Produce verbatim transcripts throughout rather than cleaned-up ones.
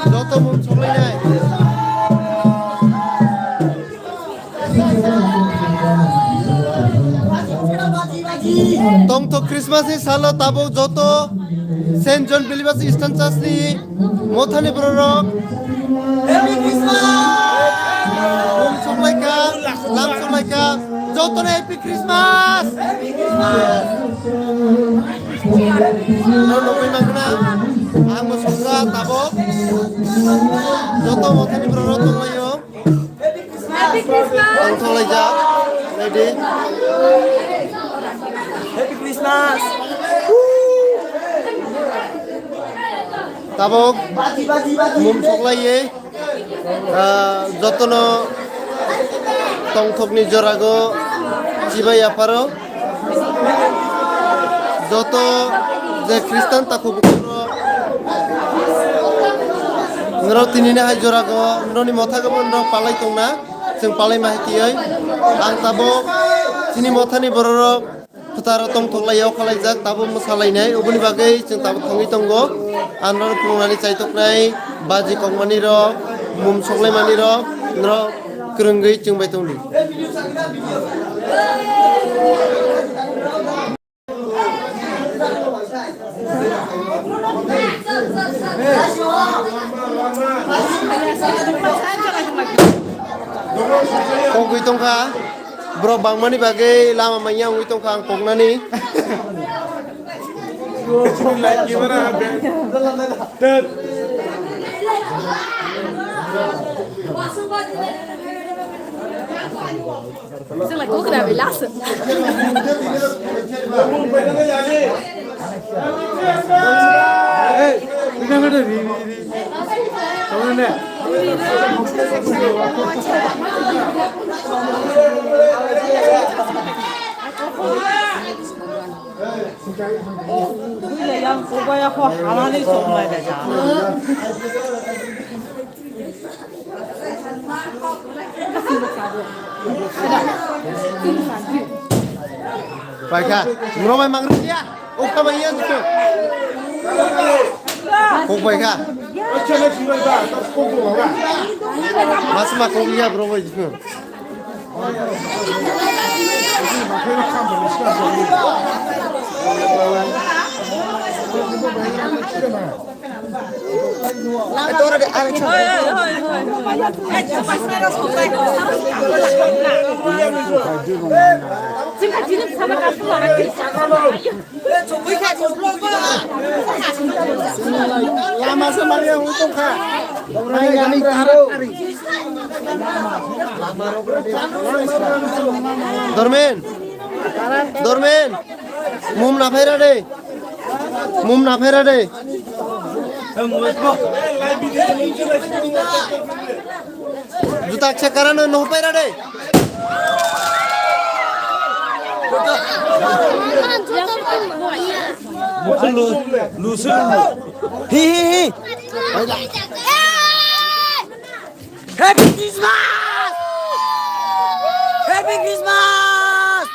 Joto mung songlainai. Tongthok Christmas ni salo tabuk joto Saint John Believers Eastern Church ni mothani bororok mung songlaikha, lam songlaikha, jotono Happy Christmas! Happy Christmas! Nokni mangkhna ang bo songkha tabuk joto mothani bororok tonglaio. Happy Christmas! Ang tholaijak, ready? Happy Christmas! Tabuk mum soklaiye, ah, jotono tongthokni jorago chibai yapharo. Joto je Khristan takhuk bukhurok, norok tinini hai jorago norokni mothago bo norok palai tongna, chwng palai ma hai tiyoi. Ang tabuk chini mothani bororok Kwcharo tongthok lai, yakhalaijak, tabuk mwsalainai, oboni bagwi chwng tabuk thangwi tongo. Ang norok phunuknani chaitoknai, baji kokmani rok, mum soklaimani rok, norok kwrwngwi chwng bai tongdi. Kogwi tongkha. Borok bangmani bagwi lama manya wngwi tongkha ang koknani. Paikha, mromai mangrwkya. O kha bai ya jikhe. Kok bai kha. Mas ma kok ya bro bai jikhe. Lama se mari ang utong kha. Dormen. Dormen. Mum na phaira de. Mum na phaira de. Juta kisa karano no paira de. Hi, hi, hi. Happy Christmas! Happy Christmas!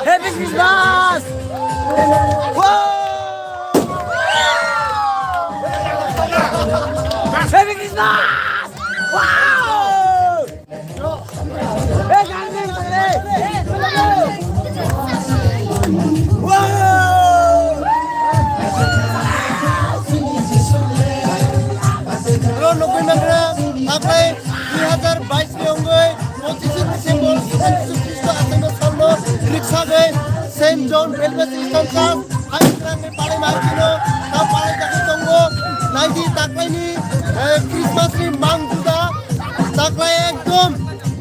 Happy Christmas! Wow! Happy Christmas! Wow! Ro nugwi mangra, taklai dui hazar bais ni wngwi pochishe December Jisu Khristo achaima salno riksa bai Saint John Railway Station Church, Haikwrang ni palai mahaikhe no ta palai jagwi tongo. Naidi taklaini, eh, Christmas ni mang juda. Taklai ekdom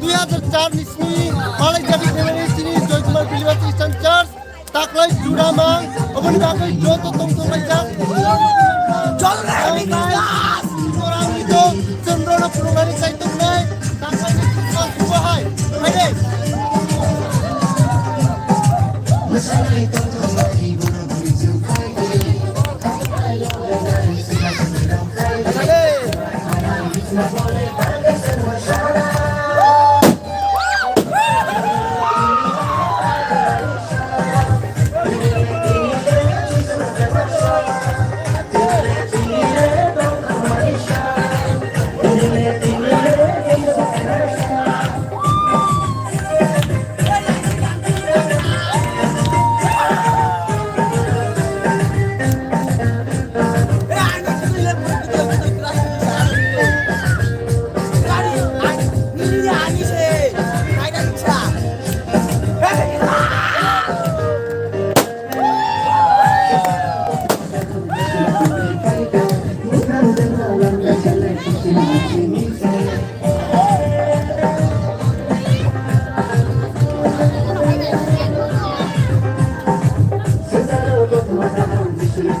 dui hazar char ni simi palai jagwi tongo chini Joy Kumar Believers Christian Church. Taklai juda mang, oboni bagwi joto tong tong laijak. Joto tong tong laijak. Joto tong tong laijak. Chwng rok no phunuknani chai tongnai, taklai ni thangma sugo hai. Hai de.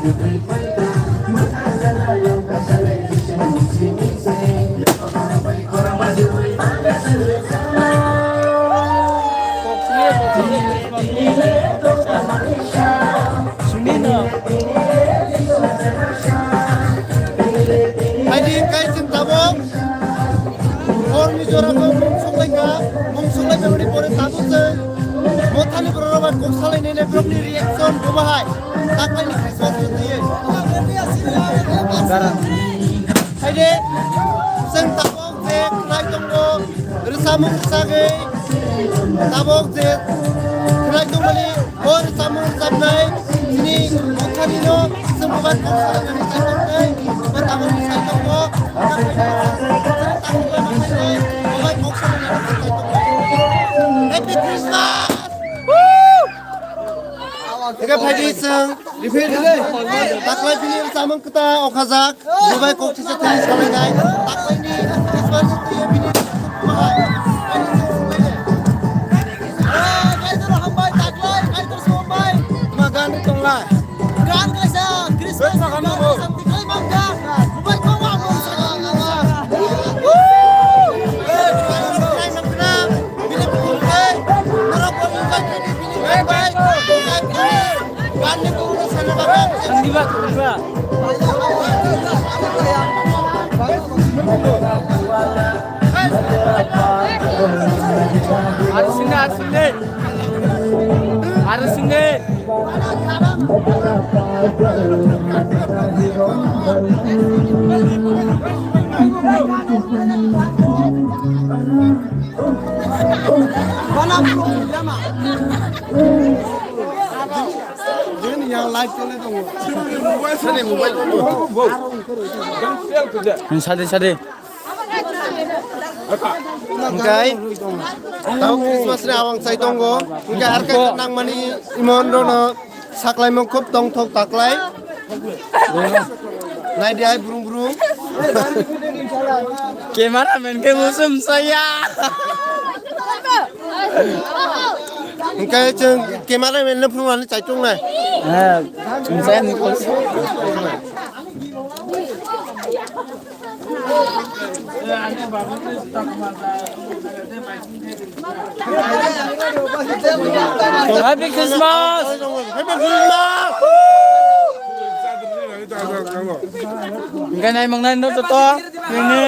Haidi kai chwng tabuk horni jorao mung suklaikha, mung suklai phaimani pore tabuk chwng mothani borok rok bai kok salainai borokni reaction bo bahai taklaini Christmas ni twiwi. Haide, chwng tabuk je khlai tongo, rwchapmung rwchagwi, tabuk je khlai tongmani, o rwchapmung rwchapnai, chini bwkhanino chwng bubai kok salainani chai tongnai, bo tabuk sai tongo, bubai kok salainani chai tongnai. Happy Christmas! Woo! Eke phaidi chwng, taklai bini rwchapmung kwtal okhajak, bubai kok thisa thani salainai, taklaini Christmas twiwi bini Kaitor hambai, taklai, Kaitor hambai. Ma gan ri tonglai. Gan kaisa, Christmas gan kaisa, tiklai mangka. Bubai kok wa mung sa. Woo! Arsine, arsine. Arsine. Mana bro, lama. Yang live channel dong. Sade, sade. Hingkai tau Christmas ni awang chai tongo. Hingkai arkha nangmani imon rono saklaimung khub tongthok taklai. Naidi hai burung burung. Cameraman khe musum saya. Hingkai chwng cameraman no phunuknani chai tongnai. Ha, chwng chai ni kol. Happy Christmas! Happy Christmas! Hingke nai mangnai no joto, nini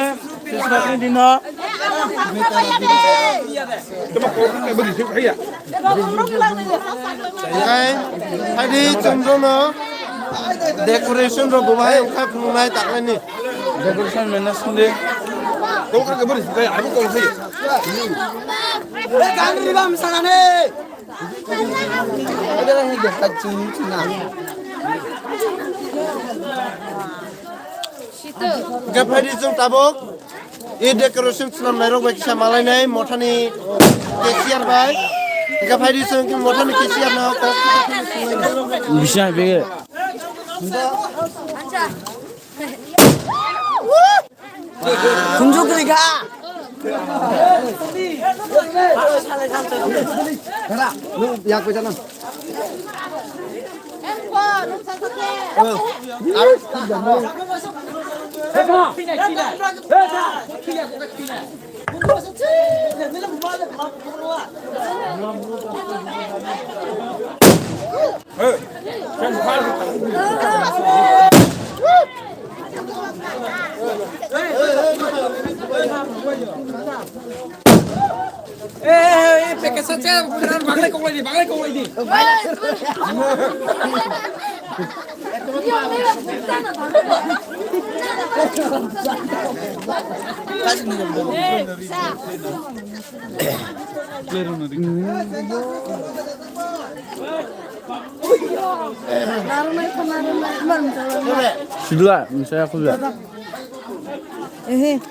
Christmas ni dino. Hingke, hadi chwng jono decoration rok bo bahai wngkha phunuknai taklaini. Decoration management de. Kol kha keboni sitai, abo kol khai. Oi, gan riba msana ne. Ada lagi dia kacung cina. Hingke phaidi chwng tabuk e decoration swnamnairok bai kisa malainai mothani cashier bai. Hingke phaidi chwng mothani cashier no kok. Bisa bege. Kunjuk rikha. Hera, nung yak pejana. Eh, eh, eh, peke sacha, bagle koklai di, bagle koklai di. Sudla, saya aku juga. Ehe.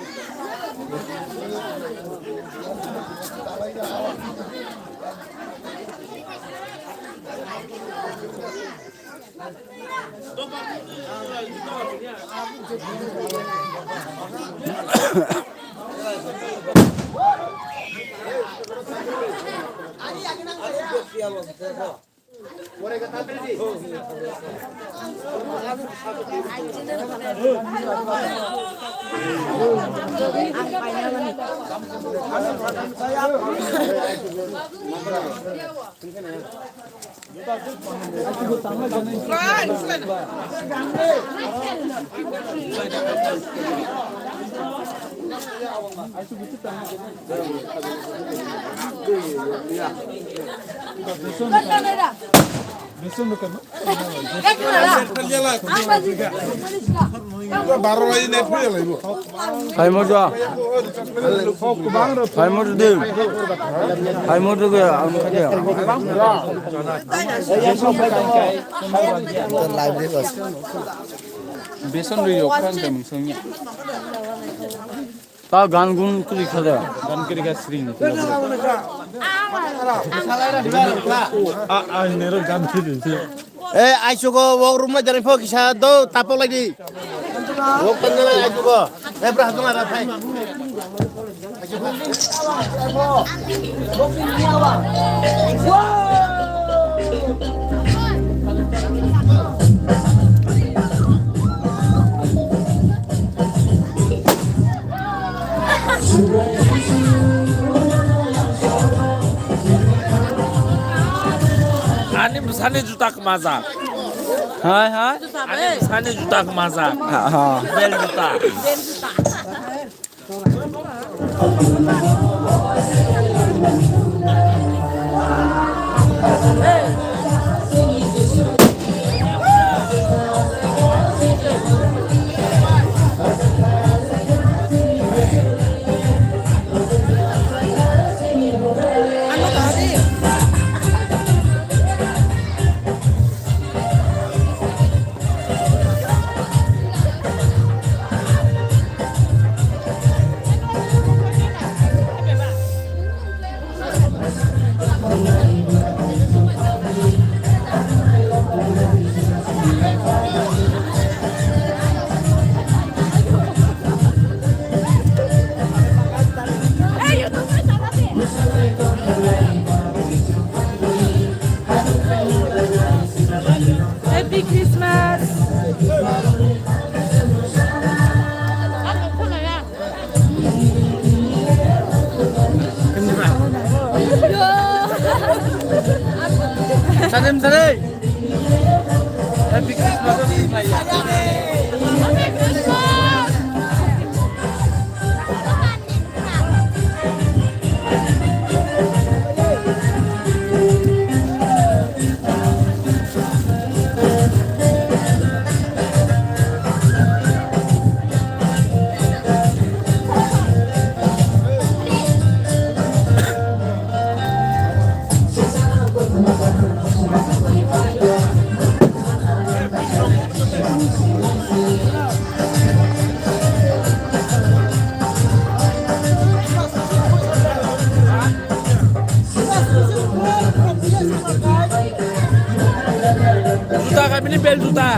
Phaimorja. Phaimorja de. Phaimorja de, ang kade. Beson rwi yok khan de mungsongya. Ta gan gun kiri khade. Gan kiri kha sring. A, a, nero gan kiri. Eh, aichugo, wok room ma jani pho kisa do, tapok lagi. Wok tanggal aichugo. Eh, bra, hajung ara, phai. Ani bwsani juta kwmajak. Hai, hai. Ani bwsani juta kwmajak. Ha, ha. Bel juta. Happy Christmas! Salim, salim. Happy Christmas. Juta kami ni bel juta.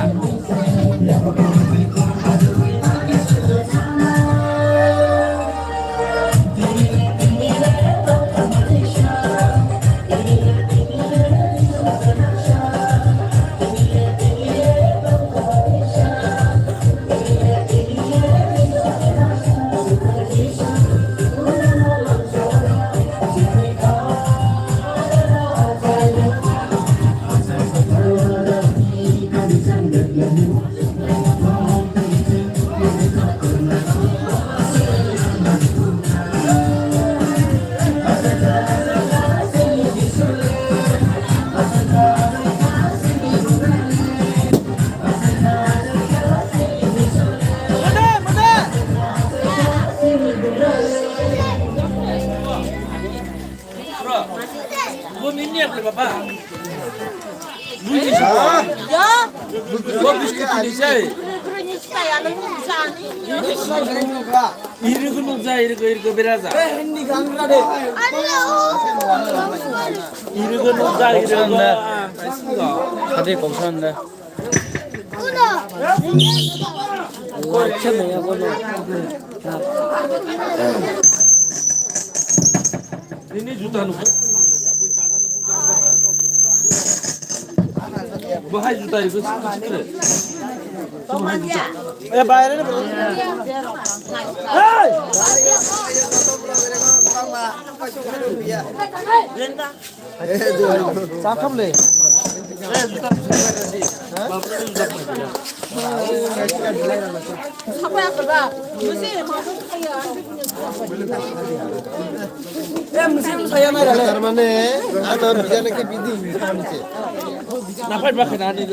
Bo nini ya, bapa? Bo biskit ni sai. Iri ko nukja, iri ko, iri ko beraja. Iri ko nukja, iri ko. Kade kongsan da. Ini juta nuk. Bahai juta itu sikre. Eh, bayar ini. Hei! Sakam le. Tarmane, ano bijana ke bidi. Napai bakhe na ni.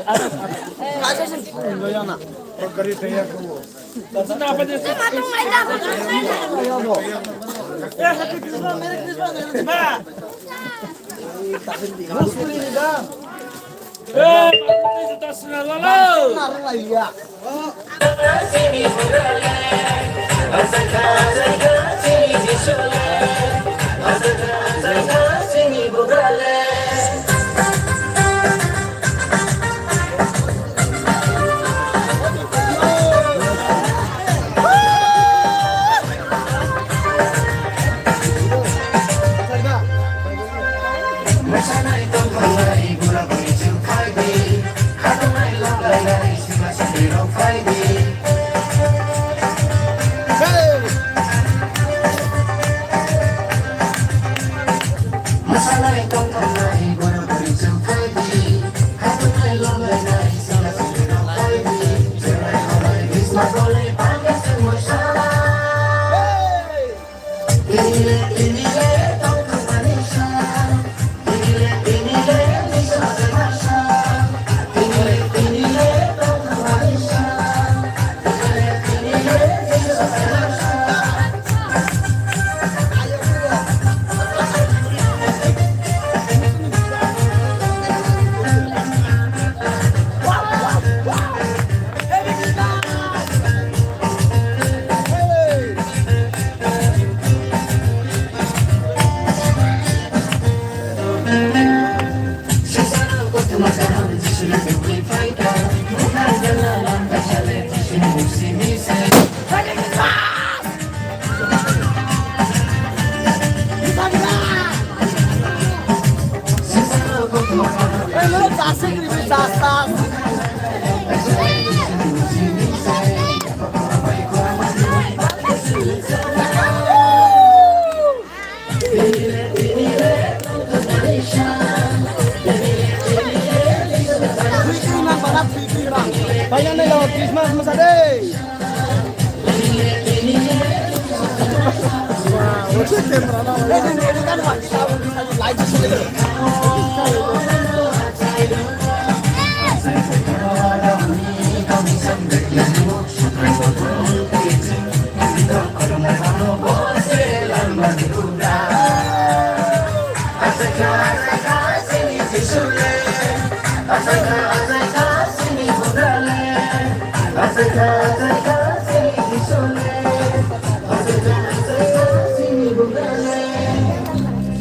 Paina nai lo Christmas masa de.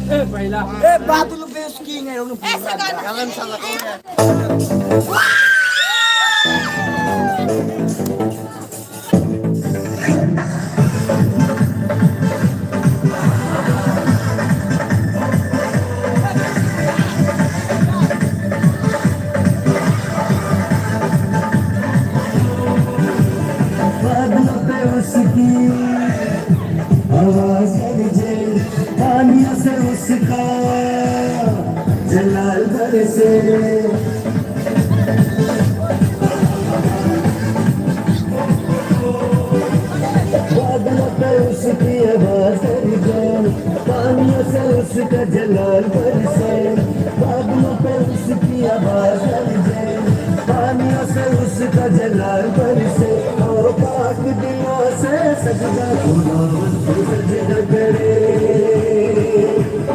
Eh, baila. Eh, batul bes ki ngai rong. Eh, sekarang. Kalam salah kau. आवाज है जे पानियों से उसका जलाल बरसे। बादलों पे उसकी आवाज है जे पानियों से उसका जलाल बरसे। बादलों पे उसकी आवाज है जे पानियों से उसका जलाल बरसे। और पाक दिलों से सजदा खुदावंद को सजदा करे।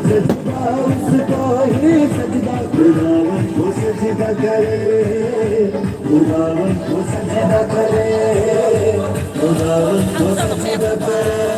सजदा उसको ही सजदा खुदावंद को सजदा करे। खुदावंद को सजदा करे। खुदावंद को सजदा करे।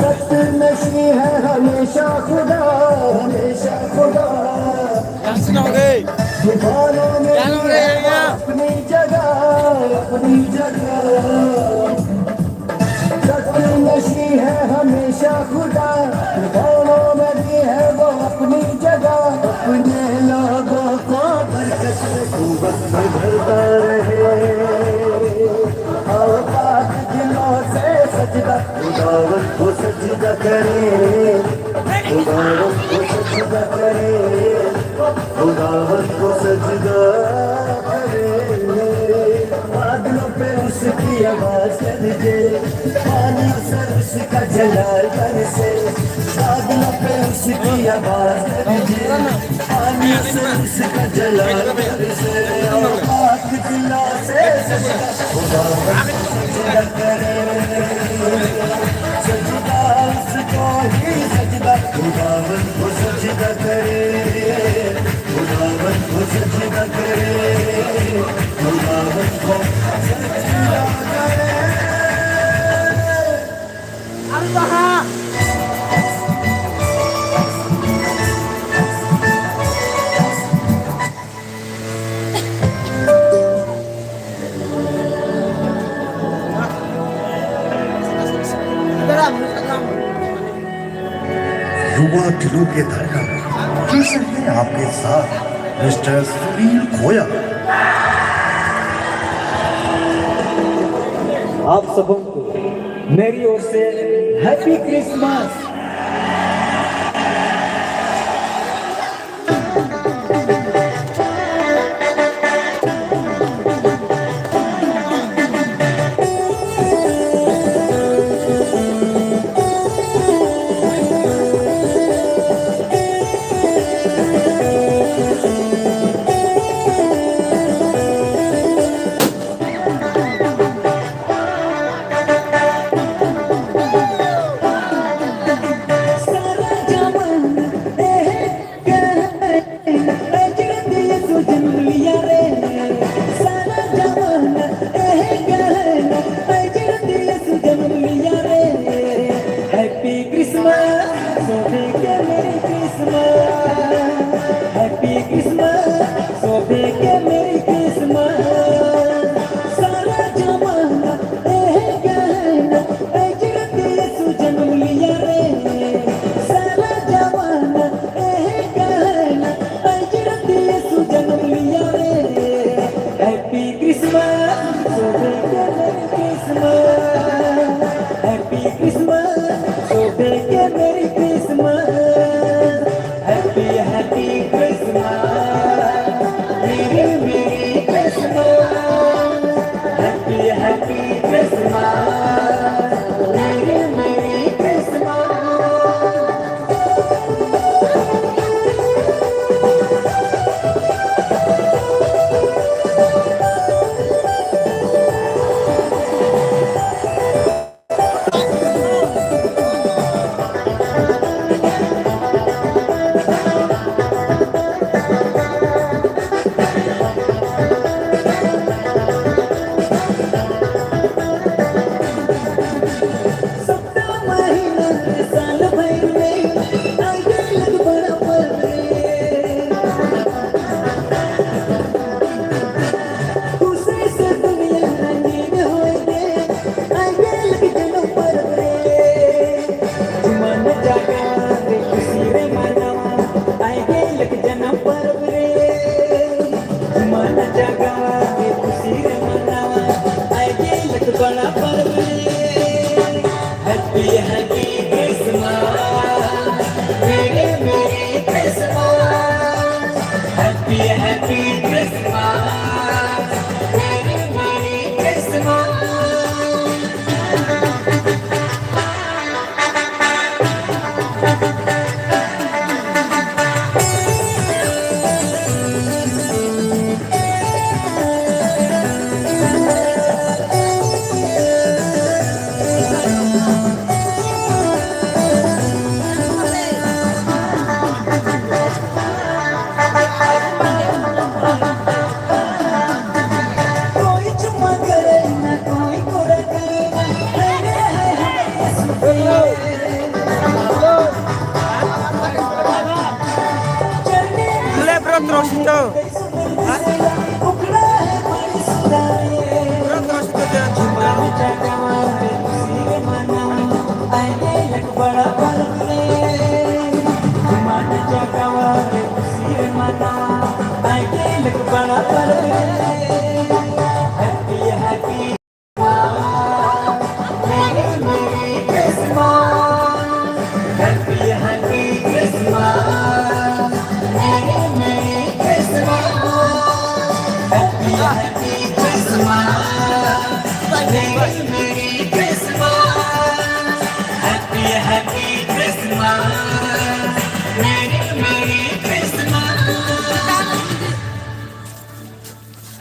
सत्य नशी है हमेशा खुदा, हमेशा खुदा। तूफानों में भी है वो अपनी जगह, अपनी जगह। सत्य नशी है हमेशा खुदा, तूफानों में भी है वो अपनी जगह। अपने लोगों को बरकत से कुव्वत से भरता रहे। आओ पाक दिलों से सजदा, खुदावंद को सजदा करें। खुदावंद को सजदा करें। खुदावंद को सजदा करें। बादलों पे उसकी आवाज गरजे, पानियों से उसका जलाल बरसे। बादलों पे उसकी आवाज गरजे, पानियों से उसका जलाल बरसे। और पाक दिलों से सजदा, खुदावंद को सजदा करें। सजदा उसको ही सजदा, खुदावंद को सजदा करें। खुदावंद को सजदा करें। खुदावंद को सजदा करें। युवा दिलों के धड़कन, किशन है आपके साथ, मिस्टर सुनील खोया। आप सबों को मेरी ओर से हैप्पी क्रिसमस। Happy Christmas, सभी के Merry Christmas। Happy Christmas, सभी के Merry Christmas। सारा जमाना ए कहना, ए जन्म लिया रे। सारा जमाना ए कहना, ए जन्म लिया रे। Happy Christmas, सभी के Merry Christmas। Happy Christmas, सभी के Merry Christmas।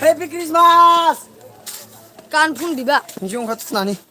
Happy Christmas! Kan phun diba? Jung khat snani.